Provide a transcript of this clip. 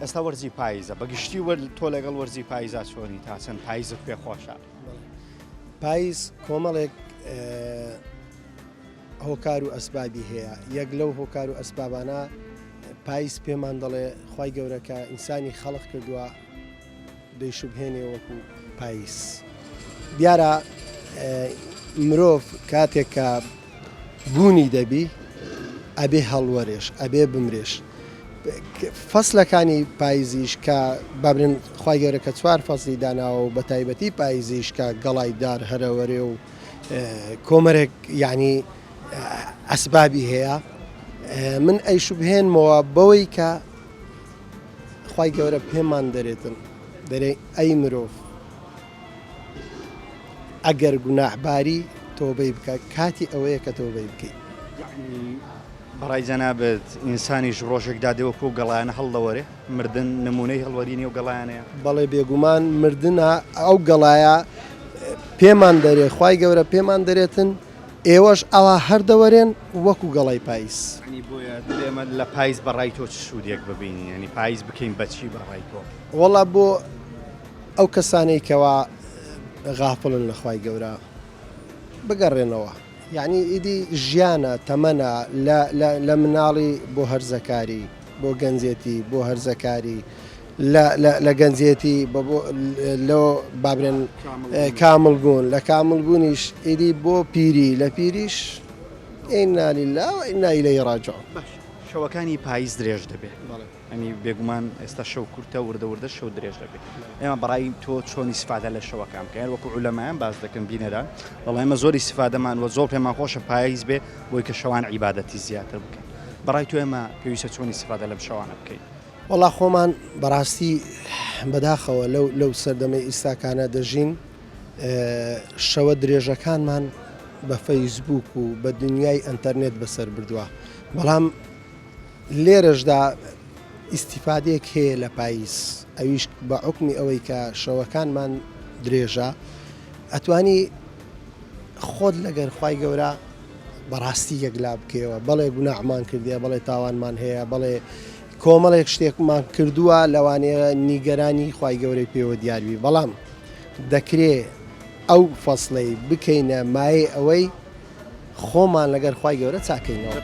ئێستا وەرزی پاییزە بە گشتی وەر تۆ لەگەڵ وەرزی پاییزا چۆنی تا چەند پاییزت پێ خۆشە؟ پاییز کۆمەڵێک هۆکار و ئەسبابی هەیە یەک لەو هۆکار و ئەسبابانە پاییز پێمان دەڵێ خوای گەورە کە ئینسانی خەڵق کردووە دەیشوبهێنێ وەکو پاییز دیارە مرۆڤ کاتێک کە بوونی دەبی ئەبێ هەڵوەرێش ئەبێ بمرێش فەسلەکانی پایزیش کە بابرن خی گەورە کە چوار فەسلی داناوە و بە تایبەتی پایزیش کە گەڵای دار هەرەوەرێ و کۆمەرێک یعنی ئەسبابی هەیە من ئەیشوبهێنمەوە بەوەی کە خوای گەورە پێمان دەرێتن دەرێ ئەی مرۆڤ ئەگەر گوناحباری تۆبەی بکە کاتی ئەوەیە کە تۆبەی بکەیت. یەعنی بەڕای جەنابت ئینسانیش ڕۆژێک دادێ وەکو ئەو گەڵایانە هەڵدەوەرێ؟ مردن نموونەی هەڵوەرینی ئەو گەڵایانەیە؟ بەڵێ بێگومان مردنە ئەو گەڵایە پێمان دەرێ خوای گەورە پێمان دەرێتن ئێوەش ئەوا هەر دەوەرێن وەکو گەڵای پایز. یەعنی بۆیە دەبێ ئێمە لە پایز بەڕای تۆ چ سوودێک ببینین؟ یەعنی پایز بکەین بە چی بەڕای تۆ؟ وەڵا بۆ ئەو کەسانەی کەوا غافڵن لە خوای گەورە بگەڕێنەوە یەعنی ئیدی ژیانە تەمەنە لە لە لە مناڵی بۆ هەرزەکاری بۆ گەنجێتی بۆ هەرزەکاری لە لە لە گەنجێتی بە بۆ لۆ بابرێن کامل بوون لە کامل بوونیش ئیدی بۆ پیری لە پیریش ئینا لله و ئینا ئیلەیه ڕاجعون. باش شەوەکانی پاییز درێژ دەبێ ئەنی بێگومان ئێستا شەو کورتە وردە وردە شەو درێژ دەبێ ئێمە بەڕای تۆ چۆن ئیسفادە لە شەوەکان بکەین وەکو عولەمایان باس دەکەن بینەران دەڵێن ئێمە زۆر ئیسفادەمان وە زۆر پێمان خۆشە پاییز بێ بۆی کە شەوان عیبادەتی زیاتر بکەین بەڕای تۆ ئێمە پێویستە چۆن ئیسفادە لەم شەوانە بکەین؟ وەڵا خۆمان بەڕاستی بەداخەوە لەو لەو سەردەمەی ئیستاکانە دەژین شەوە درێژەکانمان بە فەیسبوک و بە دنیای ئەتەرنێت بەسەر بردووە بەڵام لێرەشدا ئیسیفادەیەک هەیە لە پاییز ئەویش بە حکمی ئەوەی کە شەوەکانمان درێژە ئەتوانی خۆت لەگەر خوای گەورە بەڕاستی یەکلا بکەیەوە بەڵێ گوناحمان کردیە بەڵێ تاوانمان هەیە بەڵێ کۆمەڵێک شتێکمان کردووە لەوانەیە نیگەرانی خوای گەورەی پێوە دیاربی بەڵام دەکرێ ئەو فەسڵەی بکەینە مایەی ئەوەی خۆمان لەگەر خوای گەورە چاکەینەوە.